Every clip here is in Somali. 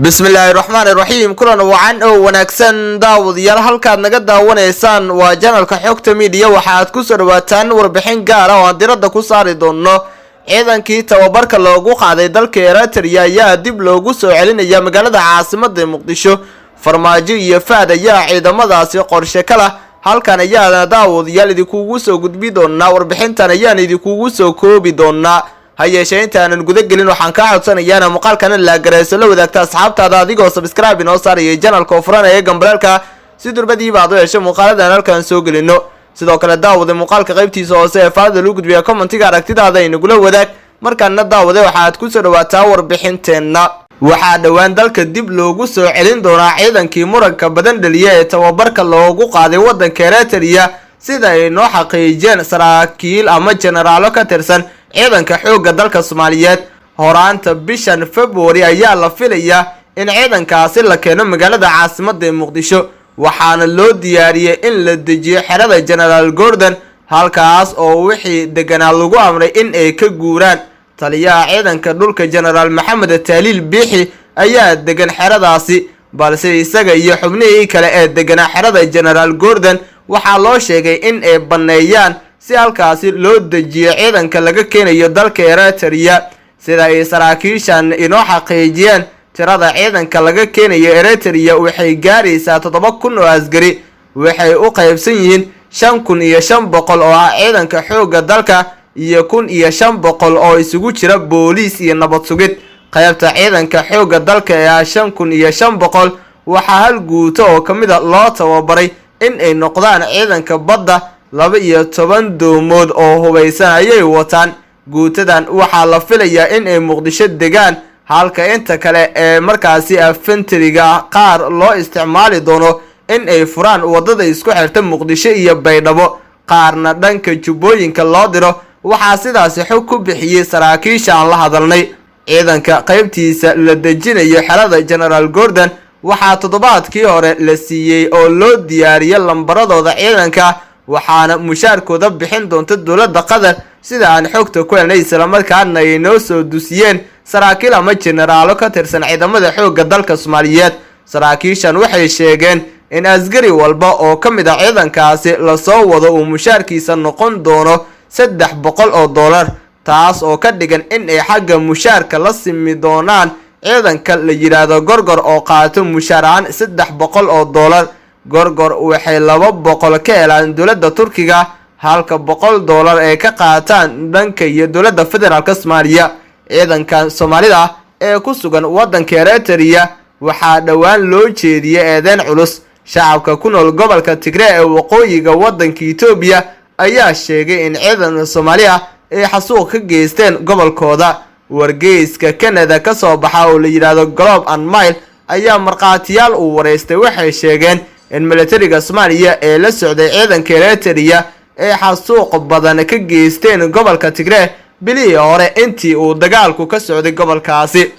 Bismillaahi raxmaani raxiim. Kulan wacan oo wanaagsan, daawadayaal. Halkaad naga daawanaysaan waa channelka Xogta Media. Waxaad kusoo dhawaataan warbixin gaara oo aan diradda ku saari doono ciidankii tababarka loogu qaaday dalka Eritrea ayaa dib loogu soo celinaya magaalada caasimada Muqdisho. Farmaajo iyo Fahad ayaa ciidamadaasi qorshe ka lah. Halkan ayaana, daawadayaal, idinkugu soo gudbi doonaa warbixintan, ayaan idinkugu soo koobi doonaa. Ha yeeshee, intaanan guda gelin, waxaan kaa codsanayaana muuqaalkana laagareyso, la wadaagta asxaabtaada, adigoo subscribe inoo saaraya channelka oo furanaya gambaleelka, si durbadiiba aad u hesho muuqaaladan halkan soo gelino. Sidoo kale, daawade, muuqaalka qaybtiisa hoose ee faalada lagu gudbiya commentiga aragtidaada inagula wadaag. Markaana, daawade, waxaad kusoo dhawaataa warbixinteenna. Waxaa dhowaan dalka dib loogu soo celin doonaa ciidankii muranka badan dhaliya ee tababarka loogu qaaday waddanka Eritrea, sida ay noo xaqiijiyeen saraakiil ama jenaraalo ka tirsan ciidanka xoogga dalka Soomaaliyeed. Horaanta bishan February ayaa la filayaa in ciidankaasi la keeno magaalada caasimada ee Muqdisho, waxaana loo diyaariyey in la dejiyo xerada Genaraal Gordon, halkaas oo wixii deganaa lagu amray in ay ka guuraan. Taliyaha ciidanka dhulka, Genaraal Maxamed Taaliil Biixi, ayaa degan xeradaasi, balse isaga iyo xubnihii kale ee deganaa xerada Genaraal Gordon waxaa loo sheegay in ay banneeyaan si halkaasi loo dejiyo ciidanka laga keenayo dalka Eritrea. Sida ay saraakiishan inoo xaqiijiyeen, tirada ciidanka laga keenayo Eritrea waxay gaaraysaa 7000 oo askari. Waxay u qaybsan yihiin 5500 oo ah ciidanka xoogga dalka iyo 1500 oo isugu jira booliis iyo nabad sugid. Qaybta ciidanka xoogga dalka ee ah 5500 waxaa hal guuto oo ka mid a loo tababaray in ay noqdaan ciidanka badda. 12 doomood oo hubaysan ayay wataan. Guutadan waxaa la filayaa in ay Muqdisho degaan, halka inta kale ee markaasi infantryga qaar loo isticmaali doono in ay furaan waddada isku xirta Muqdisho iyo Baydhabo, qaarna dhanka Jubbooyinka loo diro. Waxaa sidaasi xog ku bixiyey saraakiisha aan la hadalnay. Ciidanka qaybtiisa la dejinayo xerada Genaraal Gordon waxaa toddobaadkii hore la siiyey oo loo diyaariyey lambaradooda ciidanka, waxaana mushaarkooda bixin doonta dowladda Qatar, sida aan xogta ku helnay, islamarkaana ay noo soo dusiyeen saraakiil ama jenaraalo ka tirsan ciidamada xoogga dalka Soomaaliyeed. Saraakiishan waxay sheegeen in askari walba oo ka mid a ciidankaasi lasoo wado uu mushaarkiisa noqon doono $300, taas oo ka dhigan in ay xagga mushaarka la simi doonaan ciidanka la yidhaahdo Gorgor oo qaato mushaar ahaan $300. Gorgor waxay 200 ka helaan dowladda Turkiga, halka $100 ay ka qaataan dhanka iyo dowladda federaalka Soomaaliya. Ciidankan Soomaalida ee ku sugan waddanka Eritrea waxaa dhowaan loo jeediyey eedeyn culus. Shacabka ku nool gobolka Tigree ee waqooyiga waddanka Etoobiya ayaa sheegay in ciidan Soomaali ah ay xasuuq ka geysteen gobolkooda. Wargeyska Canada ka soo baxa oo la yidhaahdo Globe and Mail ayaa markhaatiyaal uu wareystay waxay sheegeen in militariga Soomaaliya ee la socday ciidanka Eritrea ay xasuuq badan ka geysteen gobolka Tigree bilihii hore intii uu dagaalku ka socday gobolkaasi.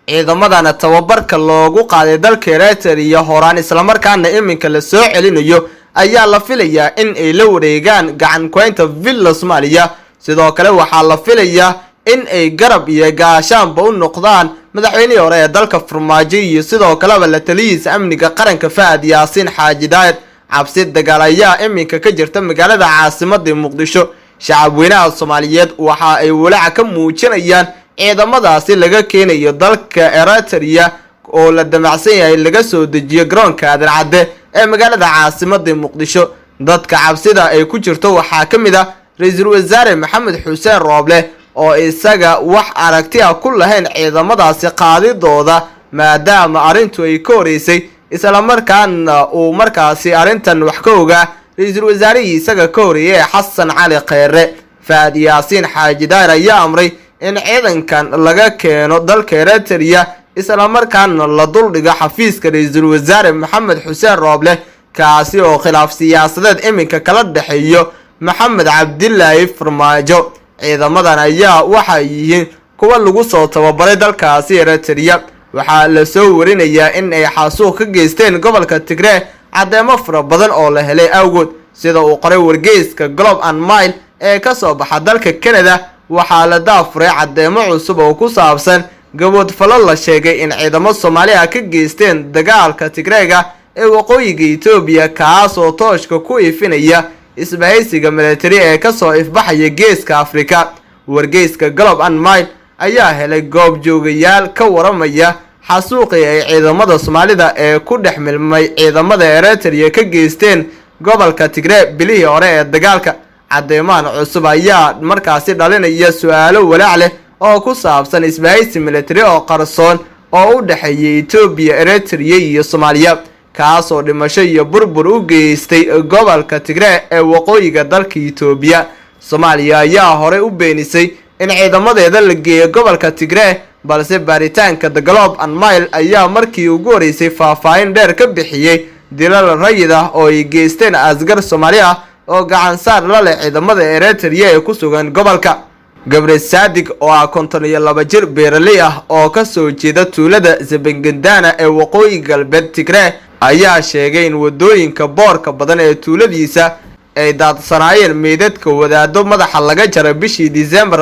Ciidamadana tababarka loogu qaaday dalka Eritrea horaan, islamarkaana iminka la soo celinayo, ayaa la filayaa in ay la wareegaan gacan kuhaynta Villa Soomaaliya. Sidoo kale, waxaa la filayaa in ay garab iyo gaashaanba u noqdaan madaxweynihii hore ee dalka Farmaajo iyo sidoo kaleba la taliyihiisa amniga qaranka, Fahad Yaasiin Xaaji Daahir. Cabsi dagaal ayaa iminka ka jirta magaalada caasimada Muqdisho. Shacabweynaha Soomaaliyeed waxa ay walaaca ka muujinayaan ciidamadaasi laga keenayo dalka Eritrea oo la damacsan yahay laga soo dejiyo garoonka Aadan Cadde ee magaalada caasimada Muqdisho. Dadka cabsida ay ku jirto waxaa ka mid ah ra-iisul wasaare Maxamed Xuseen Rooble, oo isaga wax aragti ah ku lahayn ciidamadaasi qaadidooda, maadaama arrintu ay ka horeysay, islamarkaana uu markaasi arrintan wax ka ogaa ra-iisul wasaarihii isaga ka horeeyay ee Xasan Cali Kheyre. Fahad Yaasiin Xaaji Daahir ayaa amray in ciidankan laga keeno dalka Eritrea, islamarkaana la duldhigo xafiiska ra-iisul wasaare Maxamed Xuseen Rooble, kaasi oo khilaaf siyaasadeed iminka kala dhexeeyo Maxamed Cabdilaahi Farmaajo. Ciidamadan ayaa waxay yihiin kuwa lagu soo tababaray dalkaasi Eritrea. Waxaa lasoo warinayaa in ay xasuuq ka geysteen gobolka Tigree, caddeemo fara badan oo la helay awgood. Sida uu qoray wargeyska Globe and Mail ee kasoo baxa dalka Canada, waxaa la daafuray caddeemo cusub oo ku saabsan Gaboodfallo la sheegay in ciidamo Soomaali ah ka geysteen dagaalka Tigreega ee waqooyiga Itoobiya, kaasoo tooshka ku ifinaya isbahaysiga military ee kasoo ifbaxaya Geeska Afrika. Wargeyska Globe and Mail ayaa helay goob joogayaal ka waramaya xasuuqii ay ciidamada Soomaalida ee ku dhex milmay ciidamada Eritrea ka geysteen gobolka Tigree bilihii hore ee dagaalka. Cadeymahan cusub ayaa markaasi dhalinaya su-aalo walaac leh oo ku saabsan isbahaysi military oo qarsoon oo u dhexeeya Itoobiya, Eritrea iyo Soomaaliya, kaasoo dhimasho iyo burbur u geystay gobolka Tigree ee waqooyiga dalka Itoobiya. Soomaaliya ayaa horey u beenisay in ciidamadeeda la geeyo gobolka Tigree, balse baaritaanka The Globe and Mail ayaa markii ugu horeysay faahfaahin dheer ka bixiyey dilal rayid ah oo ay geysteen asgar Soomaali ah oo gacan saar la leh ciidamada Eritrea ee ku sugan gobolka. Gabre Saadig oo ah 52 jir beeraley ah oo kasoo jeeda tuulada Zabengandana ee waqooyi galbeed Tigree ayaa sheegay in wadooyinka boorka badan ee tuuladiisa ay daadsanaayeen meydadka wadaado madaxa laga jaray bishii Disembar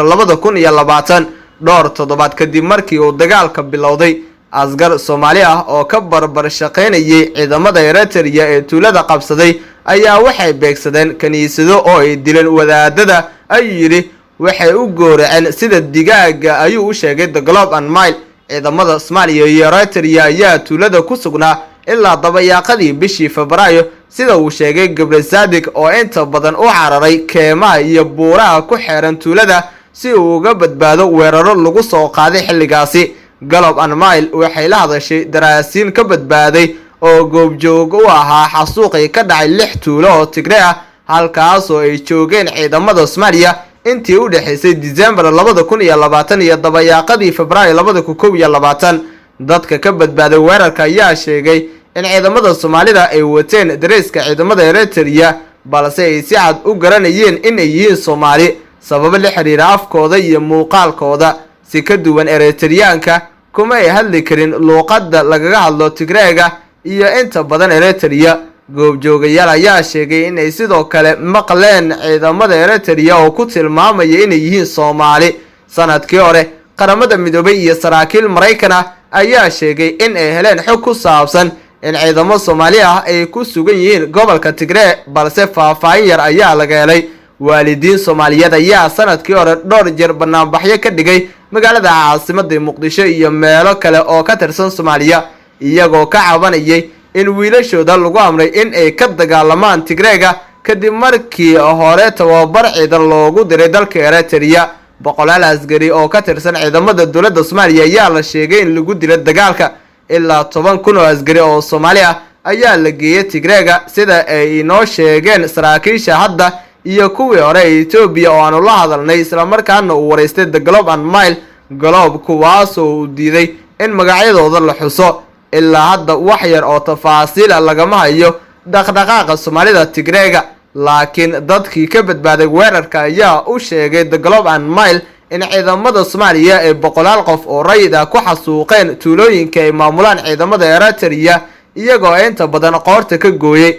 2020, dhowr toddobaad kadib markii uu dagaalka bilowday. Asgar Soomaali ah oo ka barbar shaqaynayay ciidamada Eritrea ee tuulada qabsaday ayaa waxay beegsadeen kiniisado oo ay dileen wadaadada, ayuu yidhi. "Waxay u gooraceen sida digaaga," ayuu u sheegay The Globe and Mail. Ciidamada Soomaaliya iyo Eritrea ayaa tuulada ku sugnaa ilaa dabayaaqadii bishii Febraayo, sida uu sheegay Gabre Saadig, oo inta badan u cararay keemaha iyo buuraha ku xeeran tuulada si uu uga badbaado weeraro lagu soo qaaday xilligaasi. Globe and Mail waxay la hadashay daraasiin ka badbaaday oo goobjoog u ahaa xasuuqii ka dhacay lix tuulo oo Tigree ah, halkaasoo ay joogeen ciidamada Soomaaliya intii u dhexaysay Disembar 2020 iyo dabayaaqadii Febraayo 2021. Dadka ka badbaaday weerarka ayaa sheegay in ciidamada Soomaalida ay wateen dareeska ciidamada Eritrea, balse ay si cad u garanayeen in ay yihiin Soomaali sababo la xiriira afkooda iyo muuqaalkooda. Si ka duwan Eritreyaanka, kuma ay hadli karin luuqadda lagaga hadlo Tigreega iyo inta badan Eritrea. Goobjoogayaal ayaa sheegay inay sidoo kale maqleen ciidamada Eritrea oo ku tilmaamaya inay yihiin Soomaali. Sanadkii hore, Qaramada Midoobay iyo saraakiil Maraykan ah ayaa sheegay in ay heleen xog ku saabsan in ciidamo Soomaali ah ay ku sugan yihiin gobolka Tigree, balse faahfaahin yar ayaa laga helay. Waalidiin Soomaaliyeed ayaa sanadkii hore dhowr jeer banaanbaxyo ka dhigay magaalada caasimada Muqdisho iyo meelo kale oo ka tirsan Soomaaliya, iyagoo ka cabanayay in wiilashooda lagu amray in ay ka dagaalamaan Tigreega kadib markii hore tababar ciidan loogu diray dalka Eritrea. Boqolaal askari oo ka tirsan ciidamada dowladda Soomaaliya ayaa la sheegay in lagu dilo dagaalka. Ilaa 10,000 oo askari oo Soomaali ah ayaa la geeyay Tigreega, sida ay inoo sheegeen saraakiisha hadda iyo kuwii hore ee Etoobiya oo aanu la hadalnay, islamarkaana uu waraystay The Globe and Mail Globe, kuwaasoo uu diiday in magacyadooda la xuso. Ilaa hadda wax yar oo tafaasiila lagama hayo dhaqdhaqaaqa Soomaalida Tigreega, laakiin dadkii ka badbaaday weerarka ayaa u sheegay The Globe and Mail in ciidamada Soomaaliya ay boqolaal qof oo rayid ah ku xasuuqeen tuulooyinka ay maamulaan ciidamada Eritrea, iyagoo inta badan qoorta ka gooyay.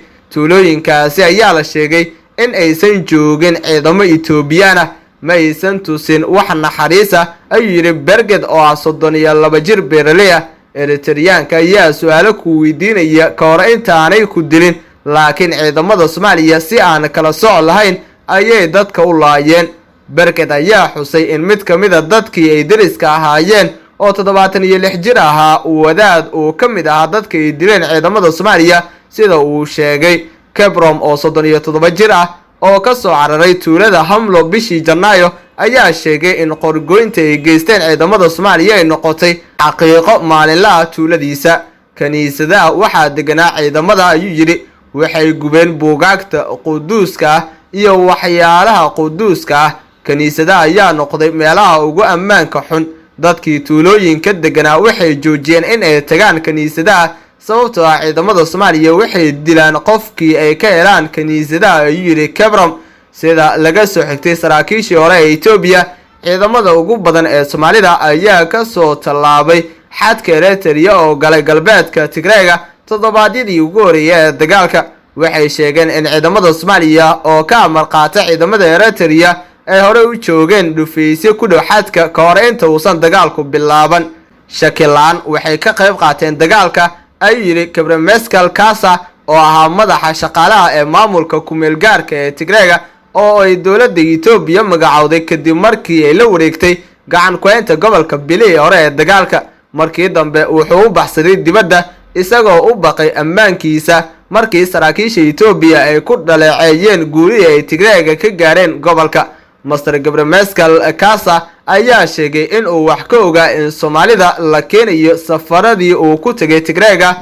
Tuulooyinkaasi ayaa la sheegay in aysan joogin ciidamo Etoobiyaan ah. "Ma aysan tusin wax naxariis ah," ayuu yidhi Berged oo ah 32 jir beeraley ah. "Eritriyaanka ayaa su-aalo ku weydiinaya ka hor intaanay ku dilin, laakiin ciidamada Soomaaliya si aan kala soc lahayn ayay dadka u laayeen." Berged ayaa xusay in mid ka mid a dadkii ay deriska ahaayeen oo 76 jir ahaa, wadaad, uu ka mid ahaa dadka ay dileen ciidamada Soomaaliya, sida uu sheegay. Kebrom oo 37 jir ah oo ka soo cararay tuulada Hamlo bishii Janaayo ayaa sheegay in qorgoynta ay geysteen ciidamada Soomaaliya ay noqotay xaqiiqo maalinlaha tuuladiisa. "Kiniisadaha waxaa deganaa ciidamada," ayuu yidhi. "Waxay gubeen buugaagta quduuska ah iyo waxyaalaha quduuska ah. Kiniisadaha ayaa noqday meelaha ugu ammaanka xun. Dadkii tuulooyinka deganaa waxay joojiyeen in ay tagaan kiniisadaha, sababtoo ah ciidamada Soomaaliya waxay dilaan qofkii ay ka helaan kiniisadaha," ayuu yidhi Kebrom. Sida laga soo xigtay saraakiishii hore ee Etoobiya, ciidamada ugu badan ee Soomaalida ayaa kasoo tallaabay xadka Eritrea oo galay galbeedka Tigreega toddobaadyadii ugu horeeyay ee dagaalka. Waxay sheegeen in ciidamada Soomaaliya oo ka amar qaata ciidamada Eritrea ay horey u joogeen dhufaysyo ku dhow xadka ka hor inta uusan dagaalku bilaaban. Shaki la-aan waxay ka qayb qaateen dagaalka, ayuu yidhi Gabremeskel Kasa, oo ahaa madaxa shaqaalaha ee maamulka kumeelgaarka ee Tigreega, oo ay dowladda Etoobiya magacowday kadib markii ay la wareegtay gacan ku-haynta gobolka bilihii hore ee dagaalka. Markii dambe wuxuu u baxsaday dibadda, isagoo u baqay ammaankiisa, markii saraakiisha Etoobiya ay ku dhaleeceeyeen guulihii ay Tigreega ka gaareen gobolka. Master Gabremeskel Kasa ayaa sheegay in uu wax ka ogaa in Soomaalida la keenayo safaradii uu ku tegay Tigreega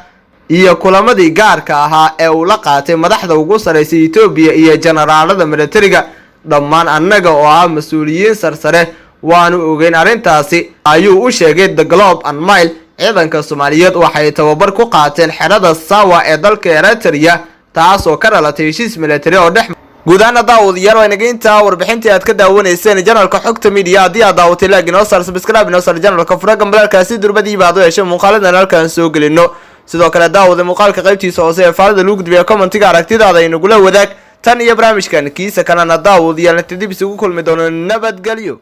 iyo kulamadii gaarka ahaa ee uu la qaatay madaxda ugu sarreysay Etoobiya iyo jenaraalada militariga. "Dhammaan annaga oo ah mas-uuliyiin sarsare waanu ogeyn arrintaasi," ayuu u sheegay The Globe and Mail. Ciidanka Soomaaliyeed waxay tababar ku qaateen xerada Sawa ee dalka Eritrea, taasoo ka dhalatay heshiis military oo dhex. Guud ahaana, daawadayaal, waa inaga intaa warbixintii aad ka daawanayseen channelka Xogta Media. Haddii aad daawatay, like inoo saar, subscribe inoo saar channelka, fura gambaleelkaasi durbadiiba aad u heshay muuqaaladan halkaan soo gelino. Sidoo kale, daawada, muuqaalka qaybtiisa hoose ee faalada lagu gudbiya commentiga aragtidaada inagula wadaag. Tan iyo barnaamijkan kiisa kalena, daawadayaal, inta dib isugu kulmi doono, nabadgelyo.